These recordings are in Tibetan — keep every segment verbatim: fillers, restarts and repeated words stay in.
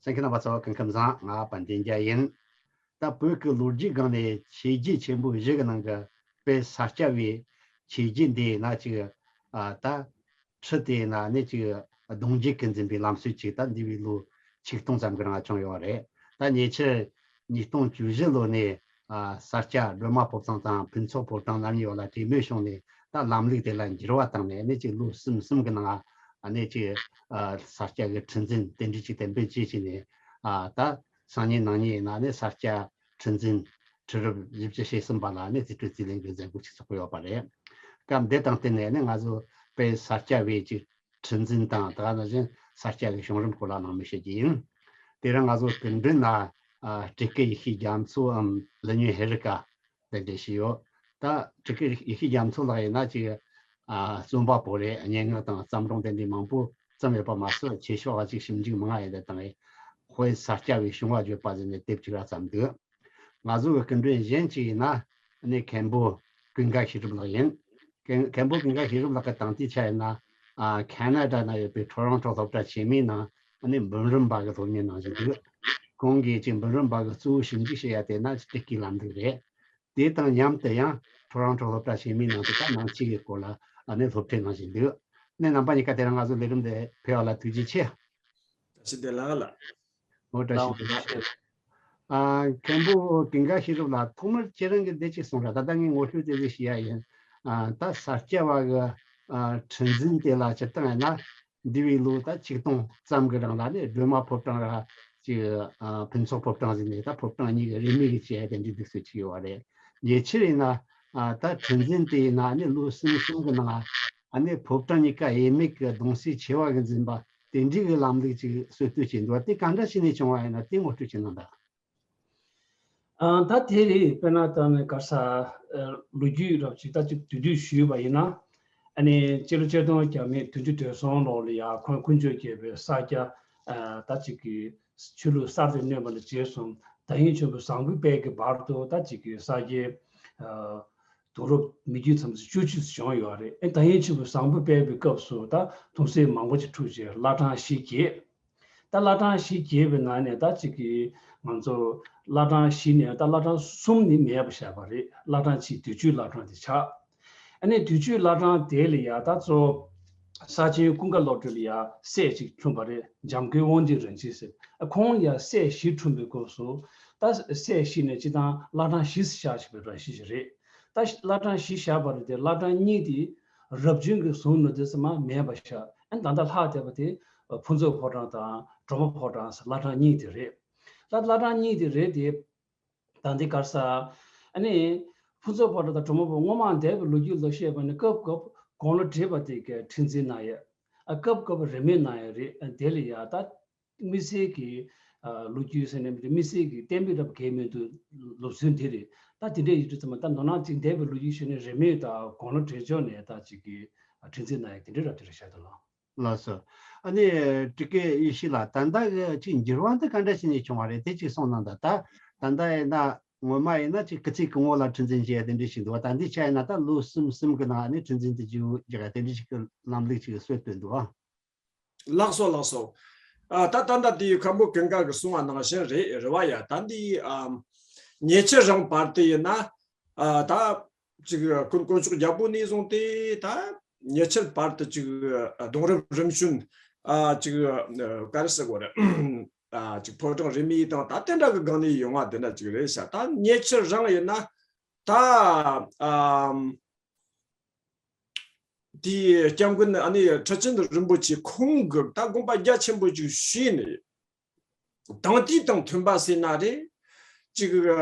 གསན་མཁན་རྣམ་པ་ཚོ་སྐུ་ཁམས་བཟང་། ང་དཔལ་ལྡན་རྒྱལ་ཡིན། ད་བོད་ཀྱི་ལོ་རྒྱུས་སྒང་ནས་ཆོས་བརྒྱུད་ཆེན་པོ་བཞི་གི་ནང་གི་དཔལ་ས་སྐྱ་པའི་ཆོས་བརྒྱུད་འདི་ཡིན་ན་ཅིག་ཨ་ད་ཁྲི་དེ་ཡིན་ན་ནི་ཅིག་གདུང་རྒྱུད་ཀྱིས་འཛིན་པའི་ལམ་སྲོལ་ཅིག་ད་འདས་པའི་ལོ་ཆིག་སྟོང་ཙམ་གྱི་རིང་བྱུང་ཡོད་རེད། ད་ཉེ་ཆར་ཉིས་སྟོང་བཅུ་བཞི་ལོ་ནས་ཨ་ས་སྐྱ་སྒྲོལ་མ་ཕོ་བྲང་དང་ཕུན་ཚོགས་ཕོ་བྲང་རྣམ་གཉིས་བར་ལ་གྲོས་མོལ་བྱུང་ནས། ད་ལམ་ལུགས་དེ་ལ་འགྱུར་བ་བཏང་ནས་ནི་ཅིག་ལོ་གསུམ་གསུམ་གྱི་ནང་ཨ་ནི་ཅིག་ཨ་ས་སྐྱ་གི་ཁྲི་འཛིན་དེ་འདྲ་ཅིག་གཏན་འབེབས་བྱས་བྱས་ནས། ཨ་ད་སང་ཉིན་གནངས་ཉིན་ཡིན་ན་ནི་ས་སྐྱ་ཁྲི་འཛིན་ཁྲི་རབས་བཞི་བཅུ་ཞེ་གསུམ་པ་ལ་ནི་རྩིས་སྤྲོད་རྩིས་ལེན་གྱི་མཛད་སྒོ་ཅིག་ཚོགས་ཀྱི་ཡོད་པ་རེད། སྐབས་འདི་དང་བསྟུན་ནས་ནི་ང་ཚོ་དཔལ་ས་སྐྱ་པའི་ཅིག་ཁྲི་འཛིན་དང་དེ་ག་ནང་བཞིན་ས་སྐྱ་གི་བྱུང་རིམ་སྐོར་ལ་གནང་མུས་བཤད་ཀྱི་ཡིན། དེ་རིང་ང་ཚོ་སྐུ་མགྲོན་ལ་ཨ་སྤྲུལ་སྐུ་ཡེ་ཤེས་རྒྱ་མཚོའམ་ལི་ཉུ་ཧེ་རི་ཀ་གདན་འདྲེན་ཞུས་ཡོད། ད་སྤྲུལ་སྐུ་ཡེ་ཤེས་རྒྱ་མཚོ་ལགས་ཡིན་ན་ཅིག་ཨ་རྩོམ་པ་པོ་རེད། སྙན་ངག་དང་བརྩམས་སྒྲུང་དེ་འདྲའི་མང་པོ་བརྩམས་ཡོད་པ་མ་ཟད། ཆོས་ཕྱོགས་ལ་ཅིག་ཞིབ་འཇུག་མང་ང་ཡོད་པ་དང་། དཔལ་ས་སྐྱ་པའི་བྱུང་བ་བརྗོད་པ་ཟེར་ནས་དེབ་ཅིག་ར་བརྩམས་འདུག། ང་ཚོ་གི་སྐུ་མགྲོན་གཞན་ཅིག་ཡིན་ན་ནི་མཁན་པོ་ཀུན་དགའ་ཤེས་རབ་ལགས་ཡིན། མཁན་མཁན་པོ་ཀུན་དགའ་ཤེས་རབ་ལགས་ཀྱི་དང་དུས་ཆ་ཡིན་ན་ཨ་ཁ་ན་ཌ་ན་ཡོད་པའི་ཊོ་རོན་ཊོ་སློབ་གྲྭ་ཆེན་མོའི་ནང་ནི་འབུམ་རམས་པ་གི་སློབ་གཉེར་གནང་བཞིན་འདུག། ཁོང་གིས་ཅིག་འབུམ་རམས་པ་གི་གཙོ་བོ་ཞིབ་འཇུག་བྱེད་ཡ་དེ་ན་སྤྲུལ་སྐུའི་ལམ་ལུགས་རེད། དེ་དང་མཉམ་དུ་ཡང་ཊོ་རོན་ཊོ་སློབ་གྲྭ་ཆེན་མོའི་ནང་དུ་ད་ནང་ཆོས་ཀྱི་སྐོར་ལ་ཨ་ནི་སློབ་ཁྲིད་གནང་བཞིན་འདུག། ནི་རྣམ་པ་གཉིས་ཀ་དེ་རིང་ང་ཚོ་ལས་རིམ་དེ་ཕེབས་པ་ལ་ཐུགས་རྗེ་ཆེ། ཞི་བདེ་ལགས་ལ། འོ་བཀྲ་ཤིས་བདེ་ལེགས། ཨ་མཁན་པོ་ཀུན་དགའ་ཤེས་རབ་ལགས། ཐོག་མར་ཁྱེད་རང་གིས་འདི་གཅིག་གསུངས་ར། ད་ལྟ་ངས་ངོ་སྤྲོད་དེ་ཟིག་ཞུ་ཡ་ཡིན། ཨ་ད་ས་སྐྱ་པ་གི་ཨ་ཁྲི་འཛིན་དེ་ལ་སྤྱིར་བཏང་ཡིན་ན་འདས་པའི་ལོ་ད་ཆིག་སྟོང་ཙམ་གྱི་རིང་ལ་ནི་སྒྲོལ་མ་ཕོ་བྲང་ར་ཅིག་ཨ་ཕུན་ཚོགས་ཕོ་བྲང་ཟེར་ནས་ད་ཕོ་བྲང་གཉིས་ཀྱི་རིས་མེད་ཀྱི་བྱེད་ཡ་དེ་འདྲའི་སྡུག་སྲོལ་ཅིག་ཡོད་པ་རེད། ཉེ་ཆར་ཡིན་ན་ཨ་ད་ཁྲི་འཛིན་དེ་ཡིན་ན་ནི་ལོ་གསུམ་གསུམ་གྱི་ནང་ཨ་ནི་ཕོ་བྲང་གཉིས་ཀ་དབྱེར་མེད་ཀྱི་གདུང་སྲས་ཆེ་བ་གིས་འཛིན་པ་དེ་འདྲའི་གི་ལམ་ལུགས་ཅིག་སྲོལ་གཏོད་བྱས་འདུག་པ། དེ་གང་འདྲ་བྱས་ནས་བྱུང་བ་ཡིན་ན་དེ་ངོ་སྤྲོད་བྱེད་གནང་དང་། ཨ་ད་དེ་རེད། དཔེར་ན་ད་ནི་ག་རེ་ཟེར། ལོ་རྒྱུས་རབ་ཅིག་ད་ཅིག་བསྡུས་བསྡུས་ཞུས་པ་ཡིན་ན། ཨ་ནི་སྤྱི་ལོ་ཆིག་སྟོང་བརྒྱ་མེད་བདུན་ཅུ་དོན་གསུམ་ལོ་ལ་ཡ་ཁོང་དཀོན་མཆོག་རྒྱལ་པོས་ས་སྐྱ་ཨ་ད་ཅིག་གི་ཆོས་ལུགས་གསར་དུ་བསྣན་པ་ནས་བྱས་སོང་། ད་ཡིན་ཆོས་པའི་ཟངས་ཀྱི་དཔལ་གྱི་བར་དུ་ད་ཅིག་གི་ས་སྐྱའི་ཨ་དུས་རབས་མི་རྒྱུད་ཙམ་ཞིག་བཅུ་གཅིག་བྱུང་ཡོད་རེད། ཨེ་ད་ཡིན་ཆོས་པའི་ཟངས་ཀྱི་དཔལ་གྱི་སྐབས་སུ་ད་གདུང་སྲས་མང་པོ་ཅིག་འཁྲུངས་རྗེས་བླ་བྲང་བཞི་གྱེས། ད་བླ་བྲང་བཞི་གྱེས་པའི་ནང་ནས་ད་ཅིག་གི་ང་ཚོ་བླ་བྲང་བཞི་ནས་ད་བླ་བྲང་གསུམ་ནི་མེད་པ་བཞག་པ་རེད། བླ་བྲང་གཅིག་བདེ་ཆོས་བླ་བྲང་དེ་ཆགས། ཨ་ནི་བདེ་ཆོས་བླ་བྲང་དེ་ལ་ཡ་ད་གཙོ་ས་ཆེན་ཀུན་དགའ་བློ་གྲོས་ལ་ཡ་སྲས་གཅིག་འཁྲུངས་པ་རེད། འཇམ་མགོན་དབང་འདུས་རིན་ཆེན་ཟེར། ཨ་ཁོང་ལ་ཡ་སྲས་བཞི་འཁྲུངས་པའི་སྐབས་སུ་ད་སྲས་བཞི་ནས་སྤྱིར་བཏང་བླ་བྲང་བཞི་བཞག་བཞག་པའི་ར་བཞི་ཞིག་རེད། ད་བླ་བྲང་བཞི་བཞག་པ་རེད་དེ། བླ་བྲང་གཉིས་དེ་རབ་བྱུང་གི་གཟུངས་ནོར་དེ་ཚང་མ་མེད་པ་བཞག། ཨ་ནི་ད་ལྟ་ལྷག་བསྡད་པ་དེ་ཕུན་ཚོགས་ཕོ་བྲང་དང་སྒྲོལ་མ་ཕོ་བྲང་ཟེར་བླ་བྲང་གཉིས་དེ་རེད། ད་བླ་བྲང་གཉིས་དེ་རེད་དེ། ད་འདི་ག་རེ་ཟེར། ཨ་ནི་ཕུན་ཚོགས་ཕོ་བྲང་དང་སྒྲོལ་མ་ཕོ་སྔོན་མ་འདས་པའི་ལོ་རྒྱུས་ལ་བཤད་པ་ནི་སྐབས་སྐབས་དགུང་ལོ་བགྲེས་པ་དེ་གའི་ཁྲི་འཛིན་གནང་ཡས། ཨ་སྐབས་སྐབས་རིས་མེད་གནང་ཡས་རེད། ཨ་དེ་ལ་ཡ་ད་དམིགས་བསལ་གྱི་ཨ་ལོ་རྒྱུས་ཟེར་ནས་མི་འདུག། དམིགས་བསལ་གྱི་གཏན་འབེབས་རབ་གལ་མི་འདུག། ལུགས་སྲོལ་འདི་རེད། ད་དེ་འདྲ་ཡིན་དུས་ཙམ་པ་ད་མདོར་ན་ཅིག་འདས་པའི་ལོ་རྒྱུས་ཞུས་ནས་རིས་མེད་དང་དགུང་ལོ་བགྲེས་ཕྱོགས་ནས་ད་ཅིག་གི་ཁྲི་འཛིན་གནང་ཡས་དེ་འདྲའི་རབ་དེ་རེད་བཤད་དོ་ལགས། ལགས་སོ། ཨ་ནི་སྤྲུལ་སྐུ་ཡེ་ཤེས་ལགས། ད་ལྟ་གི་ཅིག་འགྱུར་བ་འདི་ག་འདྲ་བྱས་ནས་བྱུང་བ་རེད། དེ་ཅིག་གསུངས་གནང་དང་། ད་ད་ལྟ་ཡིན་ན་སྔོན་མ་ཡིན་ན་ཅིག་སྐུ་ཚེ་གང་བོ་ལ་ཁྲི་འཛིན་བྱས་དེ་འདྲ་ཞིག་འདུག་པ། ད་འདི་ཆ་ཡིན་ན་ད་ལོ་གསུམ་གསུམ་གི་ནང་ཨ་ནི་ཁྲི་འཛིན་དེ་བརྗེ་རྒྱག་དེ་འདྲ་ཞིག་གི་ལམ་ལུགས་ཅིག་སྲོལ་བཏོད་འདུག་ཨ། ལགས་སོ་ལགས་སོ། ཨ་ད་ད་ལྟ་དེ་མཁན་པོ་ཀུན་དགའ་གིས་གསུངས་པ་ནང་བཞིན་རེད། རེད་བ་ཡ། ད་འདི་ཨ་ཉེ་ཆར་རིང་བར་དུ་ཡིན་ན་ཨ་ད་ཅིག་དཀོན་དཀོན་མཆོག་རྒྱལ་པོ་ནས་བཟུང་སྟེ་ད་ཉེ་ཆར་བར་དུ་ཅིག་གདུང་རབས་རིམ་བྱོན་ཨ་ཅིག་ག་རེ་ཟེར་དགོས་རེད། ཨ་ཅིག་ཕོ་བྲང་རིས་མེད་དང་ད་དེ་འདྲ་གི་སྒང་ནས་ཡོང་བ་དེ་འདྲ་ཅིག་རེད་ཤག། ད་ཉེ་ཆར་རིང་ཡིན་ན་ད་ཨ་དེའི་སྐྱབས་མགོན་ཨ་ནི་ཁྲི་ཆེན་རིན་པོ་ཆེ་ཁོང་གིས་ད་དགོངས་པ་རྒྱ་ཆེན་པོ་ཅིག་བཞེས་ནས། དེང་དུས་དང་མཐུན་པ་ཟེར་ན་རེད། ཅིག་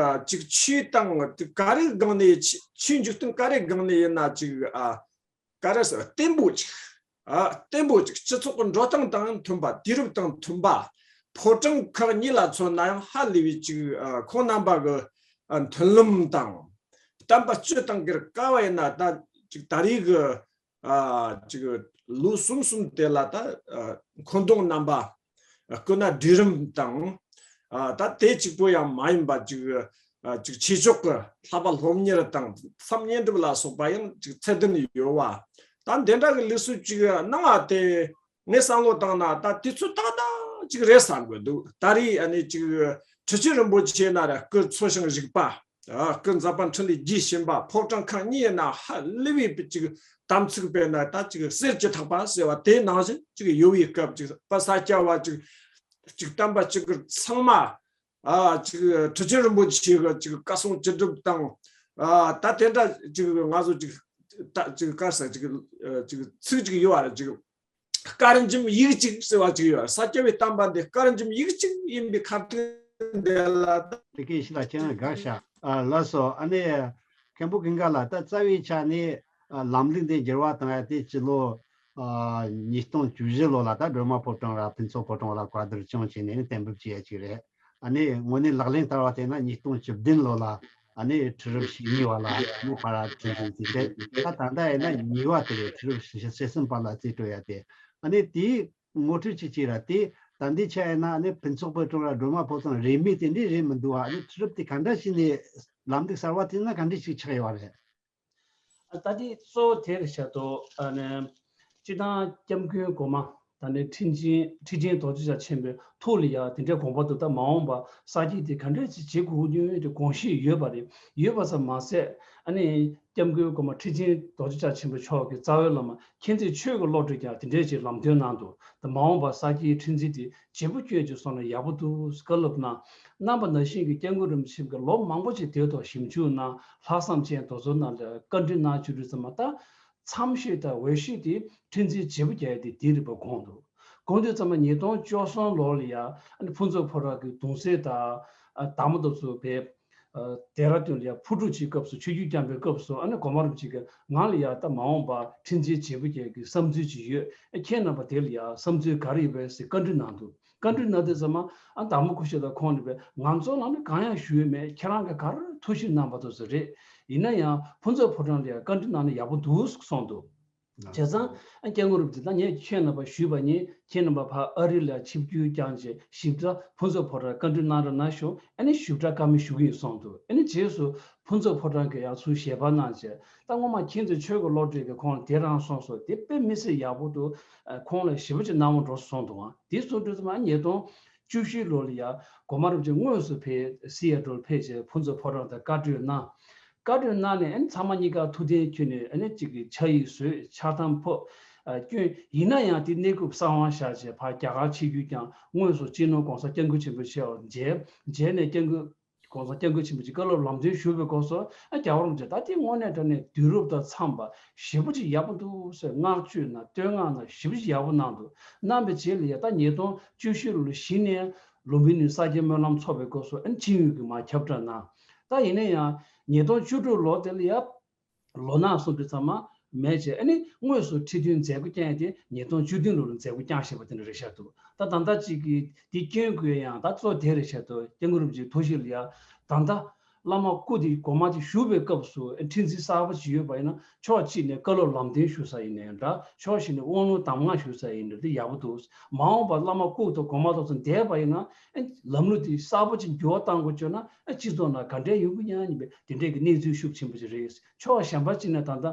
ཅིག་ཆོས་དང་ག་རེ་སྒང་ནས་ཆོས་ཆོས་འཇིག་རྟེན་ག་རེ་སྒང་ནས་ཡིན་ན་ཅིག་ཨ་ག་རེ་ཟེར། བརྟན་པོ་ཅིག། ཨ་བརྟན་པོ་ཅིག། སྤྱི་ཚོགས་ཀྱི་འགྲོ་སྟངས་དང་མཐུན་པ། དུས་རབས་དང་མཐུན་པ། ཕོ་བྲང་ཁག་གཉིས་ལ་མཚོན་ན་ཡང་ཧ་ལས་པའི་ཅིག་ཨ་ཁོང་རྣམ་པ་གི་ཨ་མཐུན་ལམ་དང་། བསྟན་པ་སྤྱི་དང་སྒེར་ག་བ་ཡིན་ན་ད་ཅིག་ད་རེས་ཀྱི་ཨ་ཅིག་ལོ་གསུམ་གསུམ་དེ་ལ་ད་ཨ་འཁོན་རྡུང་རྣམ་པ། སྐུ་ན་སྒྲིག་རིམ་དང་། ཨ་ད་དེ་གཅིག་པོ་ཡང་མ་ཡིན་པ་ཅིག་ཨ་ཅིག་ཆོས་ཕྱོགས་ཀྱི་བསླབ་པ་སློབ་གཉེར་དང་མཚམས་བསྙེན་སྒྲུབ་ལ་སོགས་པ་ཡང་ཅིག་ཚད་ལྡན་ཡོད་བ། ད་འདི་འདྲ་གི་ལུགས་སྲོལ་ཅིག་གནང་བ་དེ་ངས་བསམ་བློ་བཏང་ན་ད་དུས་ཚོད་ཏག་ཏག་ ཅིག་རེད་བསམ་གི་འདུག། ད་རེས་ཨ་ནི་ཅིག་ཁྲི་ཆེན་རིན་པོ་ཆེ་ན་ར་སྐུ་འཚོ་ཞིང་བཞུགས་པ། ཨ། སྐུ་འཛམ་བུ་འཕྲིན་ལས་རྒྱས་བཞིན་པ། ཕོ་བྲང་ཁག་གཉིས་ན་ཧ་ལས་པའི་ཅིག་དམ་ཚིག་པས་ན་ད་ཅིག་གསེར་གྱི་ཐག་པ་ཟེར་བ་དེ་ནང་བཞིན་ཅིག་ཡོད་པའི་སྐབས། ཅིག་པ་ས་སྐྱ་བ་ཅིག་ཅིག་བསྟན་པ་ཅིག་གི་ཚང་མ། ཨ། ཅིག་ཁྲི་ཆེན་རིན་པོ་ཆེ་གི་ཅིག་བཀའ་གསུང་ཅི་སྒྲུབ་དང་། ཨ། ད་དེ་འདྲ་ཅིག་ང་ཚོ་ཅིག་ད་ཅིག་ག་རེ་ཟེར། ཅིག་ཅིག་ཚིག་ཅིག་ཡོད་པ་རེད། ཅིག་དཀར་འཇམ་ཡིག་གཅིག་ཟེར་བ་ཅིག་ཡོད་པ། ས་སྐྱ་པའི་བསྟན་པ་འདི་དཀར་འཇམ་ཡིག་གཅིག་ཡིན་པའི་ཁ་ཐུག་འདི་ལ། དེ་གའི་ཕྱི་ལ་ཁྱེད་རང་དགའ་ཤག། ཨ། ལགས་སོ། ཨ་ནི་མཁན་པོ་ཀུན་དགའ་ལགས། ད་རྩ་བའི་ཆ་ནས། ཨ། ལམ་ལུགས་འདི་འགྱུར་བ་བཏང་ཡ་དེ་སྤྱི་ལོ། ཨ། ཉིས་སྟོང་བཅུ་བཞི་ལོ་ལ་ད་སྒྲོལ་མ་ཕོ་བྲང་ར་ཕུན་ཚོགས་ཕོ་བྲང་ལ་བཀའ་བསྡུར་བྱུང་བྱས་ནས་གཏན་འབེབས་བྱས་ཡ་ཅིག་རེད། ཨ་ནི་དངོས་གནས་ལག་ལེན་བསྟར་བ་བལྟས་ན་ཉིས་སྟོང་བཅུ་བདུན་ལོ་ལ་ཨ་ནི་ཁྲི་རབས་བཞི་གཉིས་པ་ལ་ཨ་ནི་ཕ་ར་ཁྲི་འཛིན་བརྩིས་ཏེ། ད་ད་ལྟ་ཡིན་ན་གཉིས་པ་དེ་རེད། ཁྲི་རབས་བཞི་བཅུ་ཞེ་གསུམ་པ་ལ་རྩིས་སྤྲོད་ཡ་དེ། ཨ་ནི་དེའི་ངོ་སྤྲོད་ཅིག་བྱས་ར། དེ་ད་འདི་ཆ་ཡིན་ན་ཨ་ནི་ཕུན་ཚོགས་ཕོ་བྲང་ར་སྒྲོལ་མ་ཕོ་བྲང་རེད་མིན་དེ་འདྲས་རེད་མི་འདུག་བ། ཨ་ནི་ཁྲི་རབས་དེ་ག་འདྲ་ཞིག་ནས་ལམ་ལུགས་གསར་བ་དེ་ན་ག་འདྲས་ཞིག་ཆགས་ཡོད་པ་རེད། ཨ། ད་དེ་གཙོ་བོ་དེ་རེད་ཤག་ཏོ། ཨ་ནི་སྤྱི་བཏང་སྐྱབས་མགོན་གོང་མ་ད་ནི་ཁྲི་ཆེན་ཁྲི་ཆེན་རྡོ་རྗེ་འཆང་ཆེན་པོའི་ཐུགས་ལ་ཡ་དེ་འདྲའི་དགོངས་པ་འདུག། ད་མ་འོངས་པ་ས་སྐྱ་དེ་ག་འདྲས་ཅིག་བྱེད་དགོས་ཀྱི་ཡོད་དེ་དགོངས་བཞེད་ཡོད་པ་རེད། ཡོད་པ་ཙམ་མ་ཟད། ཨ་ནི་སྐྱབས་མགོན་གོང་མ་ཁྲི་ཆེན་རྡོ་རྗེ་འཆང་ཆེན་པོ་མཆོག་གི་རྩ་བའི་བླ་མ་མཁྱེན་བརྩེ་ཆོས་ཀྱི་བློ་གྲོས་ཀྱང་དེ་འདྲས་ཅིག་ལམ་སྟོན་གནང་འདུག། ད་མ་འོངས་པ་ས་སྐྱའི་ཁྲི་འཛིན་དེ་བརྗེ་པོ་སྐྱོན་ཅིག་སོང་ན་ཡག་པོ་འདུག། བཀའ་སློབ་གནང་། རྣམ་པ་ནང་བཞིན་གྱི་སྐྱབས་མགོན་རིན་པོ་ཆེ་གི་ལོ་མང་པོ་ཅིག་དེ་ཐོག་ཞིབ་འཇུག་གནང་། ལྷག་བསམ་ཅན་དེ་ཚོ་ནང་ལ་བཀའ་འདྲི་གནང་བཅུག་དུས་ཙམ་པ། ད་མཚམས་ཤོས་དང་འོས་ཤོས་དེ་ཁྲི་འཛིན་བརྗེ་པོ་རྒྱག་ཡ་དེ་དེ་རེད་པ་དགོངས་འདུག། དགོངས་དུས་ཙམ་པ་ཉིས་སྟོང་བཅུ་གསུམ་ལོ་ལ་ཡ་ཨ་ནི་ཕུན་ཚོགས་ཕོ་བྲང་གི་གདུང་སྲས་དང་། ཨ། དར་མོ་དེ་ཚོ་བས། ཨ། ལྡེ་ར་ལྡུན་ལ་ཡ་ཕུ་དཀྲུག་ཅིག་སྐབས་སུ། ཆོས་བརྒྱུད་བསྐྱངས་པའི་སྐབས་སུ། ཨ་ནི་གོང་མ་རིན་པོ་ཆེ་གིས་ང་ལ་ཡ་ད་མ་འོངས་པ་ཁྲི་འཛིན་བརྗེ་པོ་རྒྱག་གི་བསམ་ཚུལ་ཅིག་ཡོད། ཨ། ཁྱེད་རྣམ་པ་དེ་ལ་ཡ་བསམ་ཚུལ་ག་རེ་ཡོད་པས་ཟེར་བཀའ་འདྲི་གནང་འདུག། བཀའ་འདྲི་གནང་དུས་ཙམ་པ། ཨ། དར་མོ་སྐུ་ཞབས་དང་ཁོང་གཉིས་པས་ང་ཚོ་ལ་ནི་གང་ཡང་ཞུས་མེད། ཁྱེད་རང་གིས་ག་རེ་ཐུགས་ཞིབ་གནང་བ་དེ་ཚོ་རེད། ཡིན་ན་ཡང་ཕུན་ཚོགས་ཕོ་བྲང་ལ་ཡ་བཀའ་འདྲི་གནང་ན་ཡག་པོ་འདུག་གསུངས་འདུག། བྱས་ཙང་། ཨ། སྐྱབས་མགོན་རིན་པོ་ཆེ་ད་ངས་ཁྱེད་རྣམ་པར་ཞུས་པ་ཡིན། ཁྱེད་རྣམ་པ་ཕར་ཨ་རི་ལ་ཆིབས་བསྒྱུར་བསྐྱངས་བྱས་ཞིབ་ཕྲ་ཕུན་ཚོགས་ཕོ་བྲང་བཀའ་འདྲི་གནང་རོགས་གནང་ཞུ། ཨ་ནི་ཞིབ་ཕྲ་བཀའ་མོལ་ཞུ་གི་ཡིན་གསུངས་འདུག། ཨ་ནི་རྗེས་སུ་ཕུན་ཚོགས་ཕོ་བྲང་གིས་ཡང་ཚུར་ཞལ་པར་གནང་བྱས། ད་སྔོན་མ་མཁྱེན་བརྩེ་ཆོས་ཀྱི་བློ་གྲོས་ཀྱིས་ཁོང་ལ་དེ་རང་གསུངས་སོང་། དེ་དཔེ་མི་སྲིད་ཡག་པོ་འདུག། ཨ། ཁོང་ལ་ཞེ་པོ་ཅིག་གནང་བ་འགྲོ་སོང་འདུག། ཨ། དེ་གསུངས་དུས་ཙམ་པ་ཉིས་སྟོང་བཅུ་བཞི་ལོ་ལ་ཡ་གོང་མ་རིན་པོ་ཆེ་དངོས་སུ་ཕེབས། སི་ཨེ་ཊལ་ཕེབས་བྱས་ཕུན་ཚོགས་ཕོ་བྲང་དུ་བཀའ་གྲོས་གནང་། བཀའ་གྲོས་གནང་ནས། ཨ་ནི་ཚང་མ་གཉིས་ཀ་ཐུགས་གཏན་འཁྱོལ་ནས། ཨ་ནི་གཅིག་གིས་ཕྱག་ཡིག་བཟོས། ཕྱག་ཐམ་ཕུབ། ཨ། བསྐྱོན། ཡིན་ན་ཡང་དེ་གནས་སྐབས་གསང་བ་བཞག་བྱས་ཕར་རྒྱ་གར་ཆིབས་བསྒྱུར་བསྐྱངས། དངོས་སུ་སྤྱི་ནོར་༸གོང་ས་༸སྐྱབས་མགོན་ཆེན་པོ་མཆོག་མཇལ། མཇལ་ནས་༸སྐྱབས་མགོན། ༸གོང་ས་༸སྐྱབས་མགོན་ཆེན་པོ་མཆོག་བཀའ་སློབ་ལམ་སྟོན་ཞུ་བའི་སྐབས་སུ། ཨ། རྒྱལ་བ་རིན་པོ་ཆེ་ད་དེ་དངོས་གནས་དྲང་གནས་དུས་རབས་དང་འཚམས་པ་ཞེ་པོ་ཅིག་ཡག་པོ་འདུག་ཟེར་བསྔགས་བརྗོད་གནང་། བསྟོད་བསྔགས་གནང་། ཞེ་པོ་ཅིག་ཡག་པོ་གནང་འདུག། གནང་བའི་རྗེས་ལ་ཡ་ད་ཉིས་སྟོང་བཅུ་བཞི་ལོ་གཞི་ནས་ལུམ་བི་ནིའི་ས་སྐྱའི་སྨོན་ལམ་ཚོགས་པའི་སྐབས་སུ། ཨ་ནི་ཆིངས་ཡིག་གི་མར་ཁྱབ་བསྒྲགས་གནང་། ད་ཡིན་ན་ཡང་ཉིས་སྟོང་བཅུ་དྲུག་ལོ་དེ་ལ་ཡ་ལོ་ནག་གསུངས་དུས་ཙམ་པ་མེད་བྱས། ཨ་ནི་དངོས་སུ་ཁྲི་འདོན་མཛད་སྒོ་བསྐྱངས་ཡ་དེ་ཉིས་སྟོང་བཅུ་བདུན་ལོ་ལ་མཛད་སྒོ་བསྐྱངས་བཞག་པ་དེ་འདྲ་རེད་ཤག་འདུག། ད་ད་ལྟ་གཅིག་གིས་དེ་སྐྱོན་དགོས་ཡ་ཡང་ད་གཙོ་དེ་རེད་ཤག་འདུག། སྐྱབས་མགོན་རིན་པོ་ཆེའི་ཐུགས་གཤིས་ལ་ཡ་ད་ལྟ་བླ་མ་སྐུ་དེ་གོང་མ་དེ་བཞུགས་པའི་སྐབས་སུ། ཨ། ཁྲི་འཛིན་གསར་པ་ཅིག་ཡོད་པ་ཡིན་ན་ཕྱོགས་གཅིག་ནས་བཀའ་སློབ་ལམ་སྟོན་ཞུ་ས་ཡིན་ནའི་འདྲ། ཕྱོགས་གཞན་ནས་དབང་ལུང་གདམས་ངག་ཞུ་ས་ཡིན་ནའི་འདྲ། དེ་ཡག་པོ་འདུག། མ་འོངས་པར་བླ་མ་སྐུ་དང་གོང་མ་དེ་ཚོ་འདས་པ་ཡིན་ན། ཨ། ལམ་ལུགས་དེ་གསར་པ་ཅིག་འགྱུར་བ་གཏང་དགོས་བྱུང་ན། ཨ། སྤྱི་ཚོགས་ནང་ག་འདྲས་ཡོང་གི་ཡིན་པའི་དེ་འདྲས་ཀྱི་གནས་ཚུལ་ཤུགས་ཆེན་པོ་ཅིག་རེད། ཕྱོགས་གཞན་པ་གཅིག་ནས་ད་ལྟ་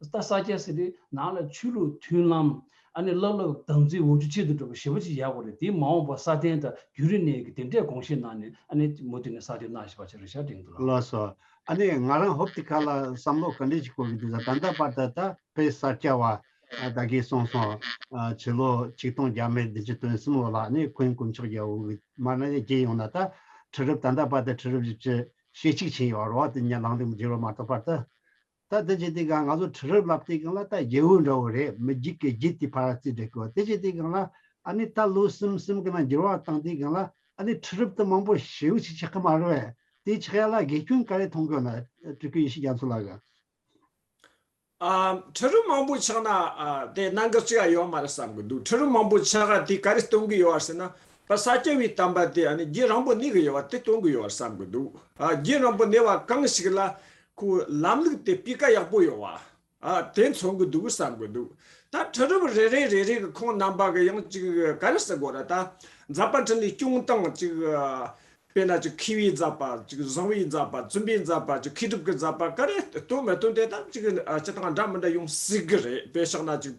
ད་ས་སྐྱ་ཟེར་དུས་ནང་ལ་ཆོས་ལུགས་མཐུན་ལམ། ཨ་ནི་བླ་སློབ་དམ་ཚིག་འོག་ཆུ་གཅིག་ཏུ་འགྲོ་བ་ཞེ་པོ་ཅིག་ཡག་པོ་རེད། དེ་མ་འོངས་པར་སྲ་བརྟན་དང་རྒྱུན་རིང་གནས་ཀྱི་དེ་འདྲས་དགོངས་བཞེས་གནང་ནས། ཨ་ནི་མུ་མཐུད་ནས་གསར་གཏོད་གནང་བཞིན་པ་ཅིག་རེད་ཤག་དྲན་འདུག་ལགས། ལགས་སོ། ཨ་ནི་ང་རང་ཧོབ་ཏེ་ཁ་ལ་བསམ་བློ་ག་འདྲས་ཅིག་འཁོར་གི་འདུག་ཟེར། ད་ལྟ་བར་དུ་ད་དཔེ་ས་སྐྱ་བ། ཨ། ད་གིན་གསུངས་སོང་། ཨ། ཕྱི་ལོ་ཆིག་སྟོང་བརྒྱ་མེད་བདུན་ཅུ་དོན་གསུམ་ལོ་ལ་ཨ་ནི་འཁོན་དཀོན་མཆོག་རྒྱལ་པོ་གི་མ་ན་རྒྱལ་ཡོང་ན། ད་ཁྲི་རབས་ད་ལྟ་བར་དུ་ཁྲི་རབས་བཞི་བཅུ་ཞེ་གཅིག་ཕྱིན་ཡོད་རེད་བ། དེ་ཉ་ལང་དེ་མི་བརྗེ་བ་མ་གཏོགས་པར་ད། ད་དེ་བྱེད་དུས་སྒང་ང་ཚོ་ཁྲི་རབས་ལབ་དུས་སྒང་ལ་ད་རྒྱལ་པོ་འདྲ་བོ་རེད། མི་རྒྱུད་ཀྱི་རྒྱུད་དེ་ཕར་རྩིས་སྤྲད་དགོས། དེ་བྱེད་དུས་སྒང་ལ་ཨ་ནི་ད་ལོ་གསུམ་གསུམ་གྱི་ནང་འགྱུར་བ་བཏང་དུས་སྒང་ལ་ཨ་ནི་ཁྲི་རབས་དེ་མང་པོ་ཞེ་པོ་ཅིག་ཆགས་ཀྱི་མ་རེད་པས། དེ་ཆགས་ཡ་ལ་དགེ་སྐྱོན་ག་རེ་མཐོང་གི་ཡོད་ན། སྤྲུལ་སྐུ་ཡེ་ཤེས་རྒྱ་མཚོ་ལགས། ཨ། ཁྲི་རབས་མང་པོ་ཆགས་ན། ཨ། དེ་གནད་འགག་ཅིག་ཡོད་མ་རེད་བསམ་གི་འདུག། ཁྲི་རབས་མང་པོ་ཆགས་ཡ་དེ་ག་རེ་སྟོན་གི་ཡོད་ཟེར་ན། པ་ས་སྐྱ་པའི་བསྟན་པ་དེ་ཨ་ནི་རྒྱུན་རིང་པོ་གནས་གི་ཡོད་པ་དེ་སྟོན་གི་ཡོད་བསམ་གི་འདུག། ཨ། རྒྱུན་རིང་པོ་གནས་པ་གང་ཞིག་ལ་ཁོའི་ལམ་ལུགས་དེ་སྤུས་ཀ་ཡག་པོ་ཡོད་པ། ཨ། དེ་མཚོན་གི་འདུག་བསམ་གི་འདུག། ད་ཁྲི་རབས་རེ་རེ་རེ་རེ་གི་ཁོང་རྣམ་པ་གི་ཡང་ཅིག་ག་རེ་ཟེར་དགོས་རེད། ད་འཛམ་བུ་འཕྲིན་ལས་སྐྱོང་སྟངས་ཅིག། ཨ། དཔེར་ན་ཅིག་མཁས་པའི་མཛད་པ། ཅིག་བཟང་པོའི་མཛད་པ། བཙུན་པའི་མཛད་པ། ཅིག་མཁས་གྲུབ་ཀྱི་མཛད་པ་ག་རེ་སྟོན་མི་སྟོན་དེ་ད་ཅིག། ཨ། སྤྱིར་བཏང་འདྲ་མི་འདྲ་ཡོང་སྲིད་གི་རེད། དཔེ་བཞག་ན་ཅིག་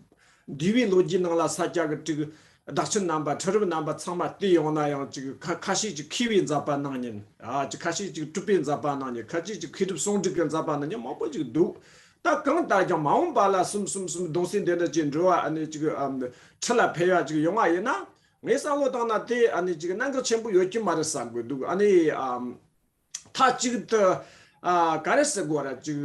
འདས་པའི་ལོ་རྒྱུས་ནང་ལ་ས་སྐྱ་གི་ཅིག་ བདག་ཆེན་རྣམ་པ་ཁྲི་རབས་རྣམ་པ་ཚང་མ་བལྟས་ཡོང་ན་ཡང་ཅིག་ཁ་ཁ་ཤས་ཅིག་མཁས་པའི་མཛད་པ་གནང་མཁན། ཨ་ཅིག་ཁ་ཤས་ཅིག་གྲུབ་པའི་མཛད་པ་གནང་མཁན། ཁ་ཤས་ཅིག་མཁས་གྲུབ་ཟུང་འབྲེལ་གྱི་མཛད་པ་གནང་མཁན་མང་པོ་ཅིག་འདུག་ད་གང་ལྟར་ཀྱང་མ་འོངས་པ་ལ་གསུམ་གསུམ་གསུམ་གདུང་སྲས་འདི་འདྲ་ཅིག་འགྲོ་བ་ཨ་ནི་ཅིག་ཨམ་ཁྲི་ལ་ཕེབས་ཡ་ཅིག་ཡོང་བ་ཡིན་ན། ངས་བསམ་བློ་བཏང་ན་དེ་ཨ་ནི་ཅིག་གནད་འགག་ཆེན་པོ་ཡོད་ཀྱི་མ་རེད་བསམ་གི་འདུག་ཨ་ནི་ཨམ་མཐའ་གཅིག་ཏུ་ཨ་ག་རེ་ཟེར་དགོས་ར་ཅིག་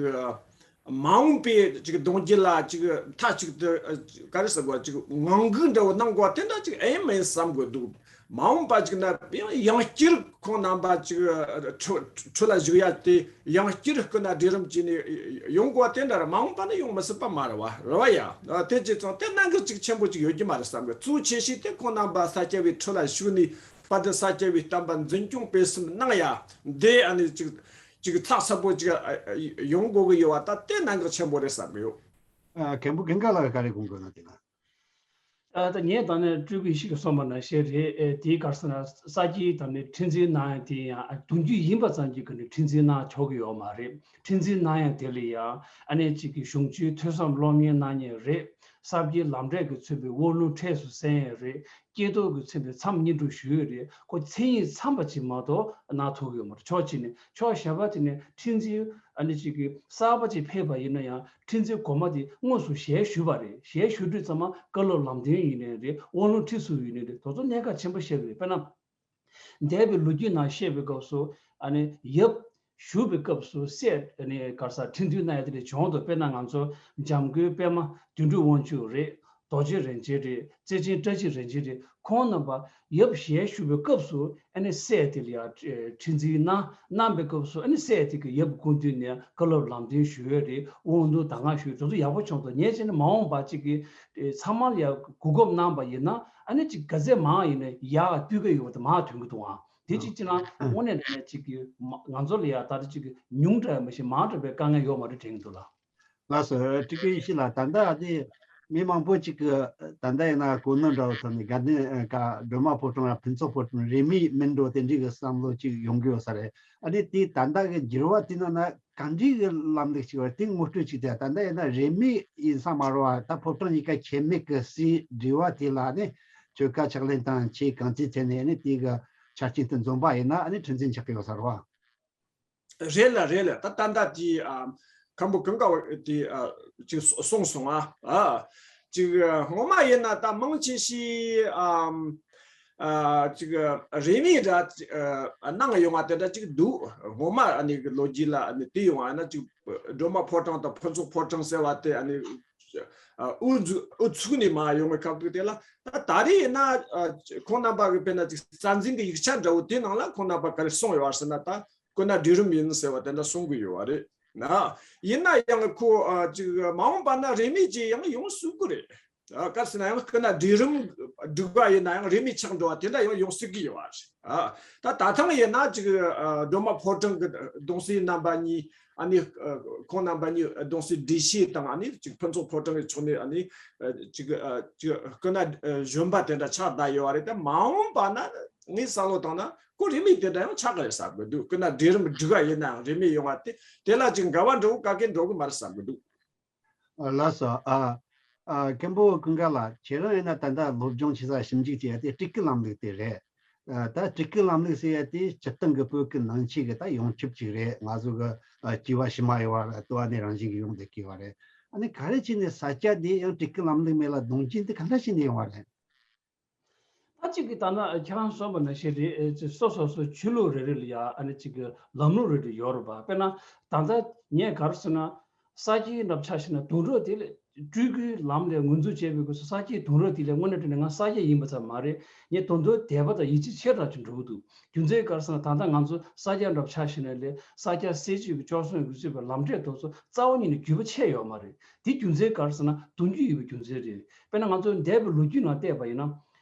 མ་འོངས་པའི་ཅིག་གདུང་རྒྱུད་ལ་ཅིག་མཐའ་གཅིག་ཏུ་ཨ་ག་རེ་ཟེར་དགོས་ར་ཅིག་ངང་སྒུག་འདྲ་བོ་གནང་དགོས་པ་དེ་འདྲ་ཅིག་ཨེ་མིན་བསམ་གི་འདུག་མ་འོངས་པ་ཅིག་ན་ཡང་ཡང་བསྐྱར་ཁོང་རྣམ་པ་ཅིག་ཁྲི་ཁྲི་ལ་བཞུགས་ཡ་དེ་ཡང་བསྐྱར་སྐུ་ན་བགྲེས་རིམ་བྱས་ནས་ཡོང་དགོས་པ་དེ་འདྲ་ར་མ་འོངས་པ་ནི་ཡོང་མི་སྲིད་པ་མ་རེད་བ། རེད་བ་ཡ། དེ་བྱས་ཙང་དེ་གནད་འགག་ཅིག་ཆེན་པོ་ཅིག་ཡོད་ཀྱི་མ་རེད་བསམ་གི། གཙོ་ཆེ་ཤོས་དེ་ཁོང་རྣམ་པ་ས་སྐྱ་པའི་ཁྲི་ལ་བཞུགས་ནས། དཔལ་ལྡན་ས་སྐྱ་པའི་བསྟན་པ་འཛིན་སྐྱོང་སྤེལ་གསུམ་གནང་ཡ་འདི་ཨ་ནི་ཅིག་ཅིག་ཚགས་ཚུད་པོ་ཅིག་ཨ་ཨ་ཡོང་དགོས་ཀྱི་ཡོད་པ་ད་དེ་གནད་འགག་ཆེན་པོ་རེད་བསམ་གི་ཡོད། ཨ་མཁན་པོ་ཀུན་དགའ་ལགས་ག་རེ་དགོངས་དགོས་ན་དེ་ལ། ཨ་ད་ངས་ད་ནི་སྤྲུལ་སྐུ་ཡེ་ཤེས་ཀྱིས་གསུངས་པ་ནང་བཞིན་རེད། ཨེ་དེའི་ག་རེ་ཟེར་ན་ས་སྐྱའི་ད་ནི་ཁྲི་འཛིན་གནང་ཡ་དེ་ཡང་ཨ་གདུང་རྒྱུད་ཡིན་པ་ཙམ་གྱིས་ག་ནི་ཁྲི་འཛིན་གནང་ཆོག་གི་ཡོད་མ་རེད། ཁྲི་འཛིན་གནང་ཡ་དེ་ལ་ཡང་ཨ་ནི་གཅིག་གི་གཞུང་ཆེན་ཐོས་བསམ་སློབ་གཉེར་གནང་མཁན་རེད། ས་སྐྱའི་ལམ་འབྲས་ཀྱིས་མཚོན་པའི་དབང་ལུང་ཁྲིད་སུ་གསན་ཡས་རེད། སྐྱེས་རྟོགས་ཀྱིས་མཚོན་པའི་མཚམས་བསྙེན་སྒྲུབ་ཞུ་ཡས་རེད། ཁོ་མཚན་ཉིད་ཚང་བ་ཅིག་མ་གཏོགས་གནང་ཐུབ་ཀྱི་ཡོད་མ་རེད། ཕྱོགས་གཅིག་ནས། ཕྱོགས་གཞན་པ་དེ་ནས་ཁྲི་འཛིན་ཨ་ནི་གཅིག་གི་གསར་པ་ཅིག་ཕེབས་པ་ཡིན་ན་ཡང་ཁྲི་འཛིན་གོང་མ་དེ་དངོས་སུ་ཞལ་བཞུགས་པ་རེད། ཞལ་བཞུགས་དུས་ཙམ་པ་བཀའ་སློབ་ལམ་སྟོན་ཡིན་ནའི་རེད། དབང་ལུང་ཁྲིད་སུ་ཡིན་ནའི་རེད། དེ་ཚོ་གནད་འགག་ཆེན་པོ་བཤད་ཀྱི་རེད། དཔེར་ན། འདས་པའི་ལོ་རྒྱུས་ནང་བཤད་པའི་སྐབས་སུ་ཨ་ནི་ཡབ་བཞུགས་པའི་སྐབས་སུ་སྲས་ཨ་ནི་ག་རེ་ཟེར་ཁྲི་འདུས་གནང་ཡ་དེ་འདྲ་བྱུང་འདུག་དཔེར་ན་ང་ཚོ་འཇམ་མགོན་པདྨ་དོན་གྲུབ་དབང་ཕྱུག་རེད། རྡོ་རྗེ་རིན་ཆེན་རེད། བརྩེ་ཆེན་བཀྲ་ཤིས་རིན་ཆེན་རེད། ཁོང་རྣམ་པ་ཡབ་ཞལ་བཞུགས་པའི་སྐབས་སུ་ཨ་ནི་སྲས་དེ་ལ་ཡ་ཁྲི་འཛིན་གནང་གནང་པའི་སྐབས་སུ་ཨ་ནི་སྲས་དེ་གི་ཡབ་སྐུ་མདུན་ནས་བཀའ་སློབ་ལམ་སྟོན་ཞུ་ཡས་རེད། དབང་དུ་གདམས་ངག་ཞུ་ཡས་དེ་ཚོ་ཡག་པོ་བྱུང་འདུག་ངས་བྱས་ན་མ་འོངས་པ་ཅིག་གི་ཚང་མ་ལ་ཡ་གོ་སྐབས་གནང་པ་ཡིན་ན། ཨ་ནི་ཅིག་ག་ཚད་མང་ཡིན་ན་ཡག་སྤུས་ཀ་ཡོད་པ་དེ་མང་ཐོན་གྱི་འདུག་ཨང་། དེ་ཅིག་ཅི་ན་དངོས་གནས་དྲང་གནས་ཅིག་གི་མ་ང་ཚོ་ལ་ཡ་ད་ལྟ་ཅིག་གི་ཉུང་དྲགས་མ་གཞི་མང་དྲགས་པའི་དཀའ་ངལ་ཡོད་མ་རེད་དྲན་གྱི་འདུག་ལ། ལགས་སོ། སྤྲུལ་སྐུ་ཡེ་ཤེས་ལགས། ད་ལྟ་ཨ་ནི་མི་མང་པོ་ཅིག་གི་ད་ལྟ་ཡིན་ན་གོ་གནས་འདྲ་བོ་ཐོག་ནས་དགའ་ལྡན་ཨ་ཀ་སྒྲོལ་མ་ཕོ་བྲང་ལ་ཕུན་ཚོགས་ཕོ་བྲང་རིས་མེད་མིན་འགྲོ་དེ་འདྲའི་གི་བསམ་བློ་ཅིག་ཡོང་གི་ཡོད་ས་རེད། ཨ་ནི་དེ་ད་ལྟ་གི་འགྱུར་བ་དེ་ནང་ན། གང་འདྲའི་གི་ལམ་ལུགས་ཅིག་བར་དེ་ངོ་སྤྲོད་ཅིག་དེ་ད་ལྟ་ཡིན་ན་རིས་མེད་ཡིན་ས་མ་རེད་བ། ད་ཕོ་བྲང་གཉིས་ཀ་ཁྱད་མེད་ཀྱི་སའི་འབྲེལ་བ་དེ་ལ་ནི་ཆོལ་ཁ་ཕྱག་ལེན་དང་ཆེས་གང་ཅིའི་ཐད་ནས་ནི་དེ་གི་ཆ་རྐྱེན་དེ་འཛོམས་པ་ཡིན་ན་ནི་ཁྲི་འཛིན་ཆགས་ཀྱི་ཡོད་ས་རེད་བ། རེད་ལ་རེད་ལ། ད་ད་ལྟ་དེ་ཨ་མཁན་པོ་ཀུན་དགའ་བ་དེ་ཨ་ཅིག་གསུངས་སོང་ཨ། ཨ་ཅིག་སྔོན་མ་ཡིན་ན་ད་མང་ཆེ་ཤས་ཨ། ཨ་ཅིག་རིས་མེད་འདྲ་ཨ་གནང་ཡོང་བ་དེ་འདྲ་ཅིག་འདུག་སྔོན་མ་ཨ་ནི་གི་ལོ་རྒྱུས་ལ་ཨ་ནི་དེ་ཡོང་བ་ན་ཅིག་སྒྲོལ་མ་ཕོ་བྲང་དང་ཕུན་ཚོགས་ཕོ་བྲང་ཟེར་བ་དེ་ཨ་ནི་ཨ་དབུ་འཛུགས་དབུ་ཚུགས་ནས་མར་ཡོང་བའི་སྐབས་དུས་དེ་ལ། ད་ད་རེས་ཡིན་ན་ཨ་ཁོང་རྣམ་པ་གི་དཔེར་ན་ཅིག་རྩ་འཛིན་གྱི་ཡིག་ཆ་འདྲ་བོ་དེ་ནང་ལ་ཁོང་རྣམ་པ་ག་རེ་གསུངས་ཡོད་པ་ཟེར་ན། ད་སྐུ་ན་བགྲེས་རིམ་ཡིན་ཟེར་བ་དེ་འདྲ་གསུང་གི་ཡོད་པ་རེད་ན། ཡིན་ན་ཡང་ཁོ་ཨ་ཅིག་མ་འོངས་པ་ན་རིས་མེད་ཅིག་ཡང་ཡོང་སྲིད་གི་རེད། ཨ་ག་རེ་ཟེར་ན་ཡང་སྐུ་ན་བགྲེས་རིམ་འགྲིག་པ་ཡིན་ན་ཡང་རིས་མེད་ཆགས་འགྲོ་བ་དེ་འདྲ་ཡང་ཡོང་སྲིད་ཀྱི་ཡོད་པ་རེད། ཨ་ད་ད་ཐེངས་ཡིན་ན་ཅིག་ཨ་སྒྲོལ་མ་ཕོ་བྲང་གི་གདུང་སྲས་རྣམ་པ་གཉིས་ཨ་ནི་ཨ་ཁོང་རྣམ་པ་གཉིས་གདུང་སྲས་བགྲེས་བཤེས་དང་ཨ་ནི་ཅིག་ཕུན་ཚོགས་ཕོ་བྲང་གི་ཕྱོགས་ནས་ཨ་ནི་ཨ་ཅིག་ཨ་ཅིག་སྐུ་ན་ཨ་གཞོན་པ་དེ་འདྲ་ཆགས་བསྡད་ཡོད་པ་རེད། ད་མ་འོངས་པ་ན་ངས་བསམ་བློ་བཏང་ན་ཁོ་རིས་མེད་དེ་འདྲ་ཡང་ཆགས་ཀྱི་རེད་བསམ་གྱི་འདུག་སྐུ་ན་བགྲེས་རིམ་འགྲིག་པ་ཡིན་ན་ཡང་རིས་མེད་ཡོང་བ་དེ་དེ་ལ་ཅིག་འགལ་བ་འགྲོ་གི་ག་གེ་འགྲོ་གི་མ་རེད་བསམ་གྱི་འདུག་ཨ་ལགས་སོ། ཨ་ཨ་མཁན་པོ་ཀུན་དགའ་ལགས། ཁྱེད་རང་ཡིན་ན་ད་ལྟ་སློབ་སྦྱོང་བྱེད་ས་ཞིབ་འཇུག་བྱེད་ཡ་དེ་སྤྲུལ་སྐུ་ལམ་ལུགས་དེ་རེད། ཨ་ད་སྤྲུལ་སྐུ་ལམ་ལུགས་ཟེར་ཡ་དེ་སྤྱིར་བཏང་གི་བོད་ཀྱི་ནང་ཆོས་ཀྱི་ད་ཡོངས་ཁྱབ་ཅིག་རེད། ང་ཚོ་གི་ཨ་སྐྱེ་བ་ཕྱི་མ་ཡོད་པ་ལ་ལྟོས་ནས་རང་བཞིན་གྱིས་ཡོང་བསྡད་ཀྱི་ཡོད་པ་རེད། ཨ་ནི་ག་རེ་བྱས་ནས་ས་སྐྱ་དེ་ཡང་སྤྲུལ་སྐུ་ལམ་ལུགས་མེད་ལ་གདུང་རྒྱུད་འདི་ག་འདྲ་བྱས་ནས་ཡོང་བ་རེད། ད་གཅིག་གིས་ད་ནི་ཁྱེད་རང་གསུངས་པ་ནང་བཞིན་རེད། ཨེ་ཅིག་སོ་སོ་སོའི་ཆོས་ལུགས་རེ་རེ་ལ་ཡ་ཨ་ནི་གཅིག་གི་ལམ་ལུགས་རེ་རེ་ཡོད་རེད་པ། དཔེར་ན་ད་ལྟ་ངས་ག་རེ་ཟེར་ན། ས་སྐྱའི་འདྲ་ཆ་བཞག་ན་དུང་རབས་དེ་ལས་སྤྲུལ་སྐུའི་ལམ་ལས་ངོས་འཛིན་བྱས་པའི་སྐབས་སུ་ས་སྐྱའི་དུང་རབས་དེ་ལས་དངོས་གནས་དྲང་གནས་ང་ས་སྐྱ་ཡིན་པ་ཙམ་མ་རེད། ངས་དོན་དུ་དད་པ་དང་ཡིད་ཆེས་ཆེ་དྲགས་ཀྱིས་འགྲོ་གི་འདུག་རྒྱུ་མཚན་ག་རེ་ཟེར་ན་ད་ལྟ་ང་ཚོ་ས་སྐྱ་འདྲ་ཆ་བཞག་ན་ལས་ས་སྐྱ་སྲིད་བྱུས་ཀྱི་སྐྱོར་སྲུང་གིས་གཙོས་པའི་ལམ་འབྲས་དེ་ཚོ་རྩ་བ་ཉིད་ནས་བརྒྱུད་པ་ཆད་ཡོད་མ་རེད། དེ་རྒྱུ་མཚན་ག་རེ་ཟེར་ན་གདུང་རྒྱུད་ཡོད་པའི་རྒྱུ་མཚན་རེད། དཔེར་ན་ང་ཚོ་འདས་པའི་ལོ་རྒྱུས་ནང་བལྟས་པ་ཡིན་ན།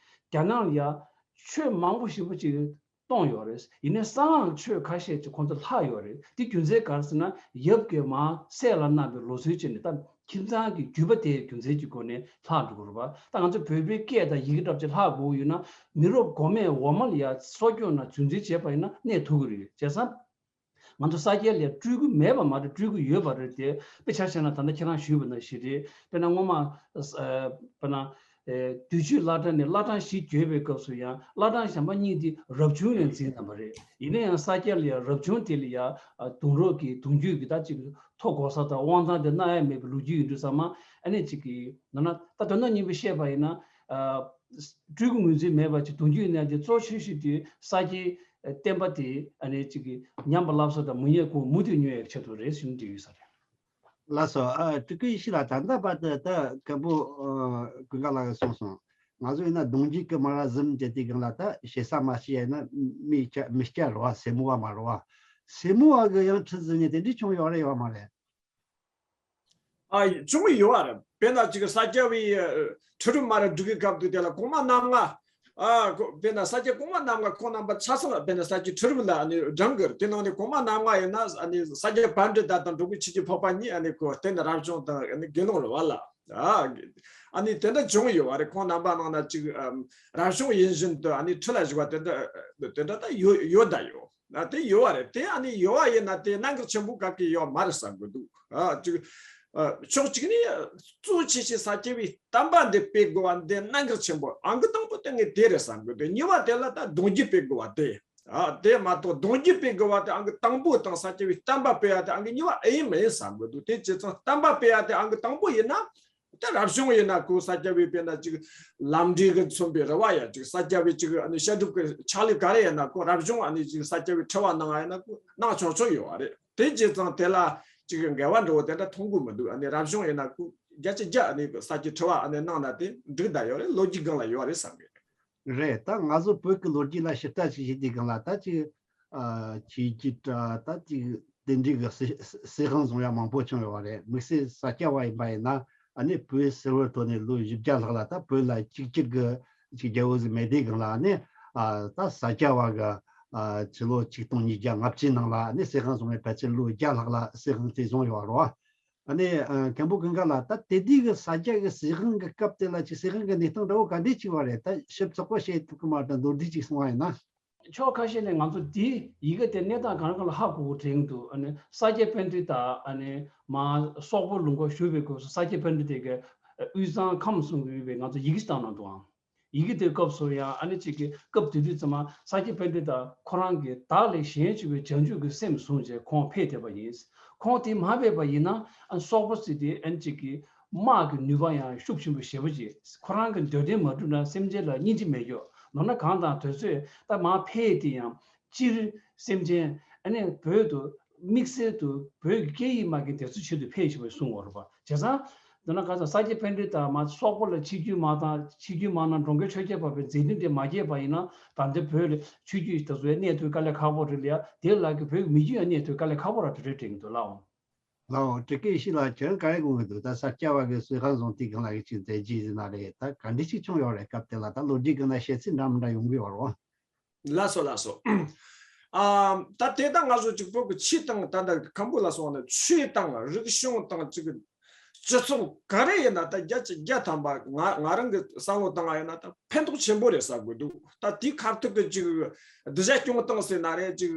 རྒྱ་ནག་ལ་ཡ་ཆོས་མང་པོ་ཞེ་པོ་ཅིག་གཏོང་ཡོད་རེད། ཡིན་ནའི་གསང་སྔགས་ཆོས་ཁ་ཤས་ཅིག་ཁོང་ཚོ་ལྷག་ཡོད་རེད། དེ་རྒྱུ་མཚན་ག་རེ་ཟེར་ན་ཡབ་ཀྱིས་མར་སྲས་ལ་གནང་བའི་ལུགས་སྲོལ་ཅིག་ནས་ད་ཁྱིམ་ཚང་གི་བརྒྱུད་པ་དེའི་རྒྱུ་མཚན་གྱི་སྒོ་ནས་ལྷག་འགྲོ་གི་རེད་པ། ད་ང་ཚོ་བོད་པའི་སྐད་དང་ཡི་གེ་འདྲ་པོ་ཅིག་ལྷག་དགོས་ཡོད་ན་མི་རབས་གོང་མས་འོག་མ་ལ་ཡ་སྲོལ་རྒྱུན་ནང་རྒྱུན་འཛིན་བྱས་པ་ཡིན་ན་གནས་ཐུབ་ཀྱི་རེད། བྱས་ཙང་། ང་ཚོ་ས་སྐྱའི་ལས་སྤྲུལ་སྐུ་མེད་པ་མ་རེད། སྤྲུལ་སྐུ་ཡོད་པ་རེད་དེ། དཔེ་ཆ་བཞག་ན་ད་ལྟ་ཁྱེད་རང་ཞུས་པ་ནང་བཞིན་རེད། དཔེར་ན་སྔོན་མ་ཨ་དཔེར་ན་ ཨེ་བདུད་ཀྱི་བླ་བྲང་ནས་བླ་བྲང་བཞི་བརྒྱུད་པའི་སྐབས་སུ་ཡང་བླ་བྲང་གཞན་པ་གཉིས་དེ་རབ་བྱུང་ནས་འཛིན་གནང་བ་རེད། ཡིན་ན་ཡང་ས་སྐྱ་ལ་ཡང་རབ་བྱུང་དེ་ལ་ཡང་ཨ་གདུང་རབས་ཀྱི་གདུང་རྒྱུད་ཀྱི་ད་ཅིག་ཐོ་བཀོད་ས་དང་དབང་ཐང་དེ་གནང་ཡ་མེད་པའི་ལོ་རྒྱུས་ཡིན་དུས་ཙམ་མ། ཨ་ནི་ཅིག་གི་ནང་ན་ད་དོན་དག་སྙིང་པོ་བཤད་པ་ཡིན་ན། ཨ་སྤྲུལ་སྐུ་ངོས་འཛིན་མེད་པ་ཅིག་གདུང་རྒྱུད་ནང་དེ་གཙོ་ཆེ་ཤོས་དེ་ས་སྐྱའི་བསྟན་པ་དེ་ཨ་ནི་ཅིག་གི་ཉམས་པ་སླར་གསོ་དང་མི་ཉམས་གོང་མུ་མཐུད་ཡོང་ཡའི་ཆེད་དུ་རེད་ཟེར་ནས་འདྲི་ཡོད་ས་རེད། ལགས་སོ། ཨ་སྤྲུལ་སྐུ་ཡེ་ཤེས་ལགས། ད་ལྟ་བར་དུ་ད་མཁན་པོ་ཨ་ཀུན་དགའ་ལགས་ཀྱིས་གསུངས་སོང་། ང་ཚོ་ཡིན་ན་གདུང་རྒྱུད་ཀྱི་མ་ར་ཟིམ་བྱས་དེའི་སྒང་ལ་ད་ཞེ་ས་མ་ཤེས་ཡ་ཡིན་ན་མི་སྐྱ་མི་སྐྱ་རེད་བ། སེར་མོ་བ་མ་རེད་བ། སེར་མོ་བ་གི་ཡང་ཁྲི་འཛིན་ནས་དེ་འདྲའི་བྱུང་ཡོད་རེད་ཡོད་མ་རེད། ཨ་བྱུང་ཡོད་རེད། དཔེར་ན་ཅིག་ས་སྐྱ་པའི་ཨ་ཁྲི་རབས་མ་ར་སྒྲིག་གི་སྐབས་དུས་དེ་ལ་གོང་མ་རྣམ་ལྔ། ཨ་ཁོ་དཔེར་ན་ས་སྐྱ་གོང་མ་རྣམ་ལྔ་ཁོང་རྣམ་པ་ཆ་ཚང་དཔེར་ན་ས་སྐྱའི་ཁྲི་རབས་ལ་ཨ་ནི་བགྲངས་གི་རེད། དེ་ནང་ནས་གོང་མ་རྣམ་ལྔ་ཡིན་ན་ཨ་ནི་ས་སྐྱ་པཎྜི་ཏ་དང་འགྲོ་མགོན་ཆོས་ཀྱི་འཕགས་པ་གཉིས། ཨ་ནི་ཁོ་དེ་ནི་རབ་བྱུང་དང་ཨ་ནི་དགེ་སློང་རེད་བ་ལ། ཨ་ཨ་ནི་དེ་འདྲ་བྱུང་ཡོད་བ་རེད། ཁོང་རྣམ་པ་ནང་ན་ཅིག་ཨམ་རབ་བྱུང་ཡིན་བཞིན་དུ་ཨ་ནི་ཁྲི་ལ་བཞུགས་པ་དེ་འདྲ་དེ་འདྲ་ད་ཡོད་ཡོད་ད་ཡོད། ཨ་དེ་ཡོད་བ་རེད། དེ་ཨ་ནི་ཡོད་བ་ཡིན་ན་དེ་གནད་འགག་ཆེན་པོ་ག་གེ་ཡོད་མ་རེད་བསམ་གི་འདུག་ཨ་ཅིག་ཨ་ཕྱོགས་གཅིག་ནས་གཙོ་ཆེ་ཆེ་ས་སྐྱ་པའི་བསྟན་པ་འདི་སྤེལ་དགོས་པ་འདི་གནད་འགག་ཆེན་པོ་ཨང་ཀི་དང་པོ་དེ་ངས་དེ་རེད་བསམ་གི་འདུག་གཉིས་པ་དེ་ལ་ད་གདུང་རྒྱུད་སྤེལ་དགོས་པ་དེ། ཨ་དེ་མ་གཏོགས་གདུང་རྒྱུད་སྤེལ་དགོས་པ་དེ་ཨང་ཀི་དང་པོ་དང་ས་སྐྱ་པའི་བསྟན་པ་སྤེལ་ཡ་དེ་ཨང་ཀི་གཉིས་པ་ཨེ་ཡིན་མ་ཡིན་བསམ་གི་འདུག་དེ་བྱས་ཙང་བསྟན་པ་སྤེལ་ཡ་དེ་ཨང་ཀི་དང་པོ་ཡིན་ན། ད་རབ་བྱུང་ཡིན་ན་ཁོ་ས་སྐྱ་པའི་དཔེར་ན་ཅིག་ལམ་འབྲས་ཀྱིས་མཚོན་པའི་རེད་བ་ཡ། ཅིག་ས་སྐྱ་པའི་ཅིག་ཨ་ནི་བཤད་སྒྲུབ་ཀྱི་ཕྱག་ལས་ག་རེ་ཡིན་ན་ཁོ་རབ་བྱུང་ཨ་ནི་ཅིག་ས་སྐྱ་པའི་ཁྲི་པ་གནང་ཡིན་ན་ཁོ་གནང་ཆོག་ཆོག་ཡོད་བ་རེད། དེ་བྱས་ཙང་དེ་ལ་ཅིག་འགལ་བ་འགྲོ་བ་དེ་འདྲ་མཐོང་གི་མི་འདུག་ཨ་ནི་རབ་བྱུང་ཡིན་ན་ཁོ་བརྒྱ་ཆ་བརྒྱ་ཨ་ནི་ས་སྐྱའི་ཁྲི་པ་ཨ་ནི་གནང་ན་དེ་འགྲིག་ད་ཡོད་རེད། ལོ་རྒྱུས་སྒང་ལ་ཡོད་རེད་བསམ་གི། རེད། ད་ང་ཚོ་བོད་ཀྱི་ལོ་རྒྱུས་ལ་ཞིབ་ལྟ་ཅིག་བྱེད་དུས་སྒང་ལ་ད་ཅིག་ཨ་ཆོས་བརྒྱུད་ད་ཅིག་དེ་འདྲའི་གི་སྲིད་སྲིད་དབང་བཟུང་ཡ་མང་པོ་བྱུང་ཡོད་པ་རེད། དམིགས་བསལ་ས་སྐྱ་པ་ཡིན་པ་ཡིན་ན་ཨ་ནི་བོད་ཟེར་བའི་ཐོག་ནས་ལོ་བཞི་བརྒྱ་ལྷག་ལ་ད་བོད་ལ་གཅིག་གྱུར་གི་ཅིག་རྒྱལ་པོ་ཟིག་མེད་དུས་སྒང་ལ་ཨ་ནི་ཨ་ད་ས་སྐྱ་པ་གི་ཨ་ཕྱི་ལོ་ཆིག་སྟོང་ཉིས་བརྒྱ་ལྔ་བཅུའི་ནང་ལ་ཨ་ནི་སྲིད་དབང་བཟུང་བའི་ཕལ་ཆེར་ལོ་བརྒྱ་ལྷག་ལ་སྲིད་དབང་དེ་བཟུང་ཡོད་པ་རེད། ཨ་ནི་ཨ་མཁན་པོ་ཀུན་དགའ་ལགས། ད་དེ་དུས་ཀྱི་ས་སྐྱ་གི་སྲིད་དབང་གི་སྐབས་དེ་ལ་ཅིག་སྲིད་དབང་གི་གནས་སྟངས་འདྲ་བོ་ག་འདྲས་ཅིག་ཡོད་རེད། ད་ཞིབ་ཚགས་པོ་བཤད་ཐུབ་ཀྱི་མ་རེད། ད་མདོར་བསྡུས་ཅིག་གསུང་བ་ཡིན་ན། ཕྱོགས་ཁ་ཤས་ནས་ང་ཚོ་འདི་ཡི་གེ་དེ་གནས་སྟངས་གང་རུང་ལ་ཧ་གོ་གོ་དྲན་གྱི་འདུག་ཨ་ནི་ས་སྐྱ་པཎྜི་ཏ་ཨ་ནི་མར་སོག་པོ་ལུང་པར་བཞུགས་པའི་སྐབས་སུ་ས་སྐྱ་པཎྜི་ཏ་གི་དབུས་གཙང་ཁམས་གསུམ་གྱི་ཡོད་པའི་ང་ཚོ་ཡི་གེ་ཅིག་བཏང་གནང་འདུག་ཨང་། ཡི་གེ་དེའི་སྐབས་སུ་ཡང་ཨ་ནི་གཅིག་གི་སྐབས་དེ་དུས་ཙམ་མ་ས་སྐྱ་པཎྜི་ཏ་ཁོ་རང་གིས་བདག་ལས་གཞན་གཅེས་པའི་བྱང་ཆུབ་ཀྱི་སེམས་བཟུང་བྱས་ཁོང་ཕེབས་བསྡད་པ་ཡིན། ཁོང་དེ་མ་ཕེབས་པ་ཡིན་ན་ཨ་སོག་པོ་ཟེར་དེ་ཨ་ནི་གཅིག་གི་དམག་གི་ནུས་པ་ཡང་ཤུགས་ཆེན་པོ་ཞེ་པོ་ཅིག་ཁོ་རང་གི་འདོད་དོན་མ་འགྲུབ་ན་སེམས་ཅན་ལ་སྙིང་རྗེ་མེད་ཀྱོག་ནོར་ན་གང་དང་དུས་ཚོད་ད་མ་ཕེབས་དེ་ཡང་སྤྱིར་སེམས་ཅན་ཨ་ནི་བོད་དུ་དམིགས་བསལ་དུ་བོད་ཀྱི་སྐད་ཡིག་དམག་གི་དེ་ཚོ་ཆེད་དུ་ཕེབས་ཤིག་པའི་གསུང་བ་རེད་པ། བྱས་ཙང་། འདི་ན་ག་ས་ས་སྐྱ་པཎྜི་ཏ་མ་སོག་པོ་ལ་ཆིབས་བསྒྱུར་མ་བཏང་ཆིབས་བསྒྱུར་མ་གནང་། འགྲོ་མགོན་ཆོས་རྒྱལ་འཕགས་པའི་མཛད་འཕྲིན་དེ་མ་རྒྱས་པ་ཡིན་ན་ད་ལྟ་བོད་ལ་ཆོས་བརྒྱུད་དེ་ཚོའི་གནས་ཐུབ་དཀའ་ལས་ཁག་པོ་རེད་ལ་ཡ། དེ་ལ་གི་བོད་ཀྱི་མི་རྒྱུད་ཡང་གནས་ཐུབ་དཀའ་ལས་ཁག་པོ་ར་དེ་རེད་དྲན་གྱི་འདུག་ལགས། ལགས་འོ། དྲི་སྐད་ཤི་ལ་ཁྱོད་ག་རེ་དགོངས་ཀྱི་འདུག་ད་ས་སྐྱ་པ་གི་སྲིད་དབང་བཟུང་དུས་སྒང་ལ་གི་ཅིག་མཛད་རྗེས་ཟིན་ན་རེད། ད་ག་འདྲི་ཅིག་བྱུང་ཡོད་རེད། སྐབས་དེ་ལ་ད་ལོ་རྒྱུས་སྒང་ལ་བཤད་ཚུལ་འདྲ་མི་འདྲ་ཡོང་གི་ཡོད་རེད། ལགས་སོ་ལགས་སོ། ཨ་ད་དེ་ད་ང་ཚོ་གཅིག་པོ་གི་ཆོས་དང་ད་ད་མཁན་པོ་ལ་སོང་ནས་ཆོས་དང་རིག་གཞུང་དང་གཅིག་སྤྱི་ཚོགས་ག་རེ་ཡིན་ན་ད་བརྒྱ་ཆ་བརྒྱ་ཐམ་པ་ང་ང་རང་གི་བསམ་བློ་བཏང་བ་ཡིན་ན་ད་ཕན་ཐོགས་ཆེན་པོ་རེད་བསམ་གི་འདུག་ད་དེའི་ཁ་ཐུག་གི་གཅིག་གདུལ་བྱ་སྐྱོང་སྟངས་ཟེར་ན་རེད། གཅིག་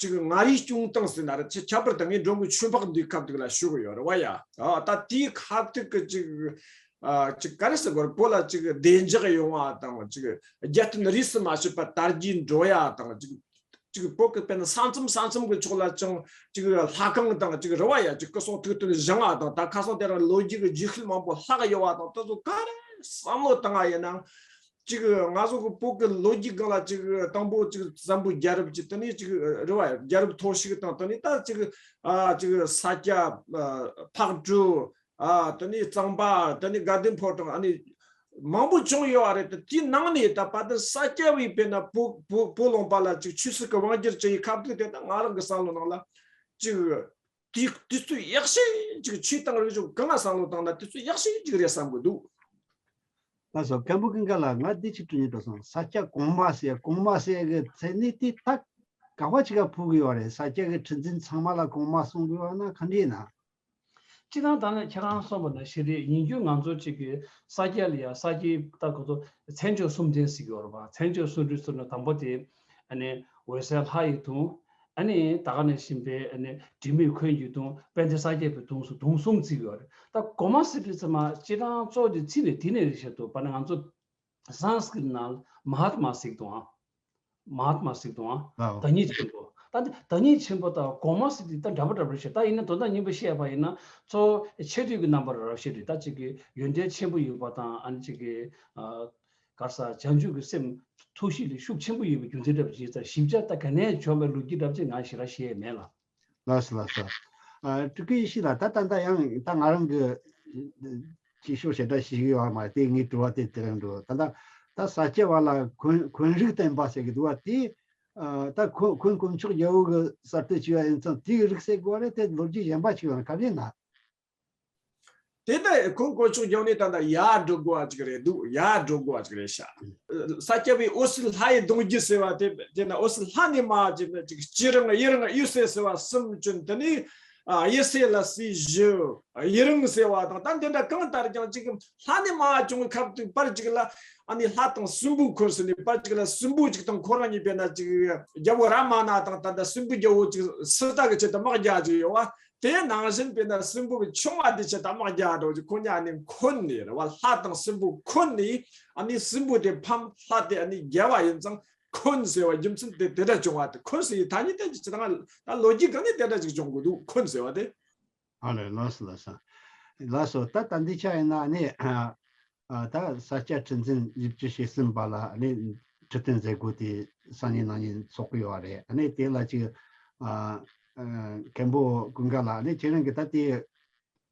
གཅིག་མངའ་རིས་སྐྱོང་སྟངས་ཟེར་ན་རེད། ཁྱད་པར་དུ་ངས་འགྲོ་མགོན་ཆོས་འཕགས་འདིའི་ཁ་ཐུག་ལ་ཞུ་གི་ཡོད་རེད་བ་ཡ། ཨ་ད་དེའི་ཁ་ཐུག་གི་གཅིག་ཨ་ཅིག་ག་རེ་ཟེར་དགོས་རེད། བོད་ལ་ཅིག་བདེ་འཇགས་ཡོང་བ་དང་། ཅིག་རྒྱལ་བསྟན་རིས་སུ་མ་ཆད་པ་དར་རྒྱས་འགྲོ་ཡ་དང་། ཅིག་ཅིག་བོད་ཀྱི་དཔེར་ན་ས་མཚམས་ས་མཚམས་ཀྱི་ཕྱོགས་ལ་ཅང་ཅིག་ལྷ་ཁང་དང་ཅིག་རེད་བ་ཡ། ཅིག་སྐུ་གསུང་ཐུགས་རྟེན་བཞེངས་བ་དང་། ད་ཁ་སང་དེ་རིང་ལོ་རྒྱུས་ཀྱི་རྗེས་ཤུལ་མང་པོ་ལྷག་ཡོད་བ་དང་། དེ་ཚོ་ག་རེ་བསམ་བློ་བཏང་བ་ཡིན་ན། ཅིག་ང་ཚོ་གི་བོད་ཀྱི་ལོ་རྒྱུས་སྒང་ལ་ཅིག་དང་པོ་ཅིག་བཙན་པོའི་རྒྱལ་རབས་ཀྱི། དེ་ནས་ཅིག་རེད་བ་ཡ། རྒྱལ་རབས་ཐོར་ཞིག་དང་། དེ་ནས་ད་ཅིག་ཨ་ཅིག་ས་སྐྱ་ཨ་ཕག་གྲུ། ཨ་དེ་ནས་གཙང་པ། དེ་ནས་དགའ་ལྡན་ཕོ་བྲང་། ཨ་ནི་མང་པོ་བྱུང་ཡོད་རེད། དེ་དེའི་ནང་ནས་ད་བར་དུ་ས་སྐྱ་པའི་དཔེར་ན་བོད་བོད་བོད་ལུང་པ་ལ་ཅིག་ཆོས་སྲིད་ཀྱི་དབང་སྒྱུར་བྱེད་ཡའི་ཁ་ཐུག་དེ་ད་ང་རང་གི་བསམ་བློ་ནང་ལ་ཅིག་དུས་དུས་ཚོད་ཡག་ཤོས་ཅིག་ཆོས་དང་རིག་གཞུང་གང་ལ་བསམ་བློ་བཏང་ན་དུས་ཚོད་ཡག་ཤོས་ཅིག་རེད་བསམ་གི་འདུག་ལགས་སོ། མཁན་པོ་ཀུན་དགའ་ལགས། ང་འདི་ཅིག་དྲི་ཉན་འགྲོ་སོང་། ས་སྐྱ་གོང་མ་ཟེར་གོང་མ་ཟེར་གི་མཚན་གནས་དེ་ད་ག་བ་ཅིག་ག་ཕུལ་གི་ཡོད་རེད། ས་སྐྱ་གི་ཁྲི་འཛིན་ཚང་མ་ལ་གོང་མ་གསུང་གི་ཡོད་ན་ག་འདྲ་ཡིན་ན། སྤྱིར་བཏང་ད་ནི་ཁྱེད་རང་གསུངས་པ་ནང་བཞིན་རེད། ཡིན་རྒྱུ་ང་ཚོ་གཅིག་གི་ས་སྐྱ་ལ་ཡ་ས་སྐྱའི་ད་ཁོ་ཚོ་མཚན་བརྗོད་གསུམ་ལྡན་ཟེར་གྱི་ཡོད་རེད་པ། མཚན་བརྗོད་གསུམ་ལྡན་ཟེར་ན་དང་པོ་དེ་ཨ་ནི་འོད་གསལ་ལྷ་ཡི་དུང་། ཨ་ནི་ད་ག་ནང་བཞིན་པའི་ཨ་ནི་དྲི་མེད་འཁོན་གྱི་དུང་། དཔལ་ལྡན་ས་སྐྱ་པའི་དུང་སོགས་དུང་གསུམ་བརྩི་གི་ཡོད་རེད། ད་གོ་མ་སི་ཏྲི་ཚང་མ་སྤྱིར་བཏང་གཙོ་དེ་ཚིག་ནས་དེ་ནས་རེད་བཤད་འདུག་པ་ན། ང་ཚོ་སཾ་སྐྲྀཏ་ནང་མ་ཧཱ་ཏ་མ་ཟེར་གི་འདུག་ཨང་། མ་ཧཱ་ཏ་མ་ཟེར་གི་འདུག་ཨང་། ཨོ། བདག་ཉིད་ཆེན་པོ། ད་འདི་བདག་ཉིད་ཆེན་པོ་དང་གོ་མ་སི་ཏྲི་ད་འདྲ་པོ་འདྲ་པོ་རེད་བཤད། ད་ཡིན་ན་དོན་དག་སྙིང་པོ་བཤད་པ་ཡིན་ན། གཙོ་བོ་ཆེ་བསྟོད་ཀྱི་རྣམ་པར་རབ་བཤད་རེད། ད་ཅིག་གི་ཡོན་ཏན་ཆེན་པོ་ཡོད་པ་དང་། ཨ་ནི་ཅིག་གི་ཨ་ག་རེ་ཟེར། བྱང་ཆུབ་ཀྱི་སེམས་ཐུགས་གཤིས་ལ་ཤུགས་ཆེན་པོ་ཡོད་པའི་རྒྱུ་མཚན་འདྲ་པོ་ཅིག་ཡིན་ཙང་། ཞིབ་ཆ་ད་ག་ནས་བྱུང་བའི་ལོ་རྒྱུས་འདྲ་པོ་ཅིག་ང་ཞེ་དྲག་ཤེས་ཡས་མེད་ལ། ལགས་སོ། ལགས་སོ། ཨ། སྤྲུལ་སྐུ་ཡེ་ཤེས་ལགས། ད་ད་ལྟ་ཡང་ད་ང་རང་གི་ཅིག་ཤོད་ཞེ་དྲག་ཞིག་ཡོད་མ་རེད་དེ། ངའི་དྲི་བ་དེ་དེ་རང་འགྲོ། ད་ལྟ་ད་ས་སྐྱ་པ་ལ་འཁོན་འཁོན་རིགས་བསྟན་པ་ཟེར་གི་འདུག་པ། དེ་ཨ་ད་འཁོན་འཁོན་དཀོན་མཆོག་རྒྱལ་པོ་གི་གསར་གཏོད་བྱས་པ་ཡིན་ཙང་། དེའི་རིགས་ཟེར་དགོས་པ་རེད་དེ། ལོ་རྒྱུས་གཞན་པ་ཞིག་ཡོད་ན་ག་རེ་ཡིན་ན། དེ་ལྟར་འཁོན་དཀོན་མཆོག་རྒྱལ་པོ་ནི་ད་ལྟ་ཡར་འགྲོ་དགོས་པ་ཅིག་རེད་འདུག་ཡར་འགྲོ་དགོས་པ་ཅིག་རེད་ཤག་ས་སྐྱ་པའི་འོད་ཟེར་ལྷ་ཡི་གདུང་རྒྱུད་ཟེར་བ་དེ། དེ་ན་འོད་ཟེར་ལྷ་ནས་མར་ཅིག་ཅིག་སྤྱི་རང་ཡེ་རང་འོད་གསལ་ཟེར་བ་གསུམ་བྱོན། དེ་ནས་ཨ་ཡེ་གསལ་ལ་སྲས་བཞི། ཡེ་རང་ཟེར་བ་དང་། ད་འདི་འདྲ་གང་ལྟར་ཀྱང་ཅིག་ལྷ་ནས་མར་བྱུང་བའི་ཁབ་ཏུ་བར་ཅིག་ལ། ཨ་ནི་ལྷ་དང་སྲིན་པོ་འཁོན་ཟེར་ནས་བར་ཅིག་ལ་སྲིན་པོ་ཅིག་དང་ཁོ་རང་གཉིས་དཔེར་ན་ཅིག་རྒྱལ་པོ་རཱ་མ་ན་དང་། ད་ལྟ་སྲིན་པོ་རྒྱལ་པོ་ཅིག་སི་ཏཱ་གི་ཆེད་དུ་དམག་རྒྱག་ཅིག་ཡོད་པ། དེ་ནང་བཞིན་དཔེར་ན་སྲིན་པོ་གི་ཆུང་བ་དེ་ཆེད་དུ་དམག་རྒྱག་འགྲོ་ཅིག་ཁོ་གཉིས་ཨ་ནི་འཁོན་ནས་རེད་པ། ལྷ་དང་སྲིན་པོ་འཁོན་ནས། ཨ་ནི་སྲིན་པོ་དེ་ཕམ། ལྷ་དེ་ཨ་ནི་རྒྱལ་བ་ཡིན་ཙང་། འཁོན་ཟེར་བ་རྒྱུ་མཚན་དེ་དེ་འདྲ་བྱུང་བ་དེ། འཁོན་ཟེར་བའི་ཐ་སྙད་དེ་ཅིག་ད་ང་ད་ལོ་རྒྱུས་སྒང་ནས་དེ་འདྲ་ཅིག་བྱུང་དགོས་འདུག་འཁོན་ཟེར་བ་དེ། ཨ་ལས། ལགས་སོ། ལགས་སོ། ལགས་སོ། ད་ད་འདི་ཆ་ཡིན་ན་ཨ་ནི་ཨ་ད་ས་སྐྱ་ཁྲི་འཛིན་བཞི་བཅུ་ཞེ་གསུམ་པ་ལ་ཨ་ནི་ཁྲི་སྟོན་མཛད་སྒོ་དེ་སང་ཉིན་གནངས་ཉིན་ཚོགས་ཀྱི་ཡོད་རེད། ཨ་ནི་དེ་ལ་ཅིག་ཨ་ཨ་མཁན་པོ་ཀུན་དགའ་ལགས། ཨ་ནི་ཁྱེད་རང་གིས་ད་དེ་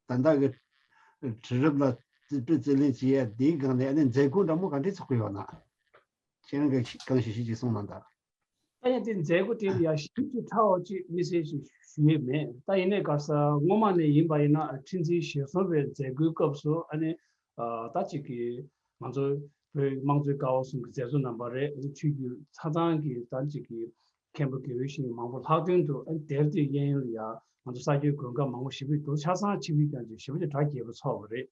ད་ལྟ་གི་ཁྲི་རབས་ལ་རྩིས་སྤྲོད་རྩིས་ལེན་བྱེད་ཡ་དེའི་སྒང་ནས་ཨ་ནི་མཛད་སྒོ་འདྲ་མོ་ག་འདྲས་ཚོགས་ཀྱི་ཡོད་ན། ཁྱེད་རང་གིས་གང་ཞིག་ཞིག་ཅིག་གསུངས་གནང་དང་། ད་ཡང་དེ་མཛད་སྒོ་དེ་ལ་ཡང་ཞིབ་ཏུ་ཕྲ་བ་ཅིག་དམིགས་བསལ་ཞིག་ཞུ་ཡས་མེད། ད་ཡིན་ནའི་ག་རེ་ཟེར། སྔོན་མ་ནས་ཡིན་པ་ཡིན་ན་ཁྲི་འཛིན་ཞེ་གསུམ་པའི་མཛད་སྒོའི་སྐབས་སུ་ཨ་ནི་ཨ་ད་ཅིག་གི་ང་ཚོ་བོད་དམངས་གཙོའི་ཀ་བ་གསུམ་གྱི་མཛད་གཙོ་རྣམ་པ་རེད། ཆོས་བརྒྱུད་ཆ་ཚང་གི་ད་ཅིག་གི་མཁན་པོ་དགེ་བའི་བཤེས་གཉེན་མང་པོ་ལྷག་དོན་དུ་ཨ་ནི་དེར་དེའི་གཡས་གཡོན་ལ་ཡང་ང་ཚོ་ས་སྐྱའི་དགོན་ཁག་མང་པོ་ཞེ་པོ་ཅིག་འདུག་ཆ་ཚང་ཆིབས་བསྒྱུར་བསྐྱངས་ཏེ་ཞེ་པོ་ཅིག་གྲ་རྒྱས་པོ་ཚོགས་པ་རེད།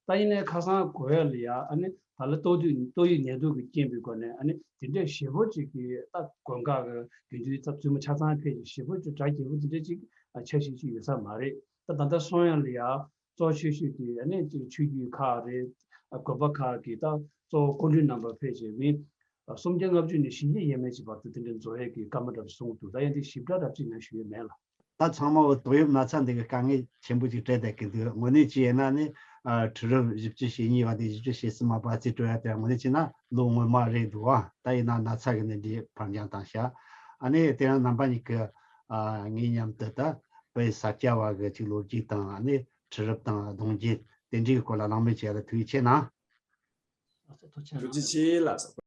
ད་ཡིན་ནའི་ཁ་སང་གོ་ཡ་ལ་ཡ་ཨ་ནི་ད་ལ་ཏོག་དབྱིབས་ཏོག་དབྱིབས་ནད་དུག་གི་རྐྱེན་པའི་སྒོ་ནས་ཨ་ནི་དེ་འདྲའི་ཞེ་པོ་ཅིག་གི་ད་དགོན་ཁག་གི་དགེ་འདུན་ཚོ་ཚང་མ་ཆ་ཚང་ཕེབས་ཀྱི་ཞེ་པོ་ཅིག་གྲ་རྒྱས་པོ་དེ་འདྲ་ཅིག་འཆར་གཞི་ཅིག་ཡོད་ས་མ་རེད། ད་ད་ལྟ་སོང་ཡ་ལ་ཡ་གཙོ་ཆེ་ཤོས་དེ་ཨ་ནི་ཅིག་ཆོས་བརྒྱུད་ཁག་རེད། དགོན་པ་ཁག་གི་ད་གཙོ་བོ་སྐུ་མགྲོན་རྣམ་པ་ཕེབས་བྱས་མི་སུམ་བརྒྱ་ལྔ་བཅུ་ནས་བཞི་བརྒྱ་ཡས་མས་ཅིག་བར་དུ་དེ་འདྲ་འཛོམས་ཡས་ཀྱི་བཀའ་མོལ་འདྲ་པོ་གསུངས་འདུག་ད་ཡང་དེ་ཞིབ་ཕྲ་འདྲ་པོ་ཅིག་ང་ཞུ་ཡས་མེད་ལ། ད་ཚང་མ་འོ་དོགས་ཡོད་ན་ཚ་འདི་གི་དཀའ་ངལ་ཆེན་པོ་ཅིག་འཕྲད་བསྡད་ཀྱི་འདུག་དངོས་གནས་ཅི་ཡིན་ན་ནི་ཨ་ཁྲི་རབས་བཞི་བཅུ་ཞེ་གཉིས་པ་དེ་བཞི་བཅུ་ཞེ་གསུམ་པ་རྩིས་སྤྲོད་ཡ་དེ་དངོས་གནས་ཅི་ན་ལོ་སྔོན་མ་རེད་འདུག་ཨ། ད་ཡིན་ན་ན་ཚ་གི་ནི་འདི་ཕར་འགྱངས་བཏང་ཤག་ཨ་ནི་དེ་རིང་རྣམ་པ་གཉིས་ཀྱིས་ཨ་ངའི་མཉམ་དུ་ད་བོད་ས་སྐྱ་པ་གི་ཅིག་ལོ་རྒྱུས་དང་ཨ་ནི་ཁྲི་རབས་དང་གདུང་རྒྱུད་དེ་འདྲའི་སྐོར་ལ་གླེང་མོལ་བྱས་ལ་ཐུགས་རྗེ་ཆེ་གནང་། ཐུགས་རྗེ་ཆེ་ལགས་སོ།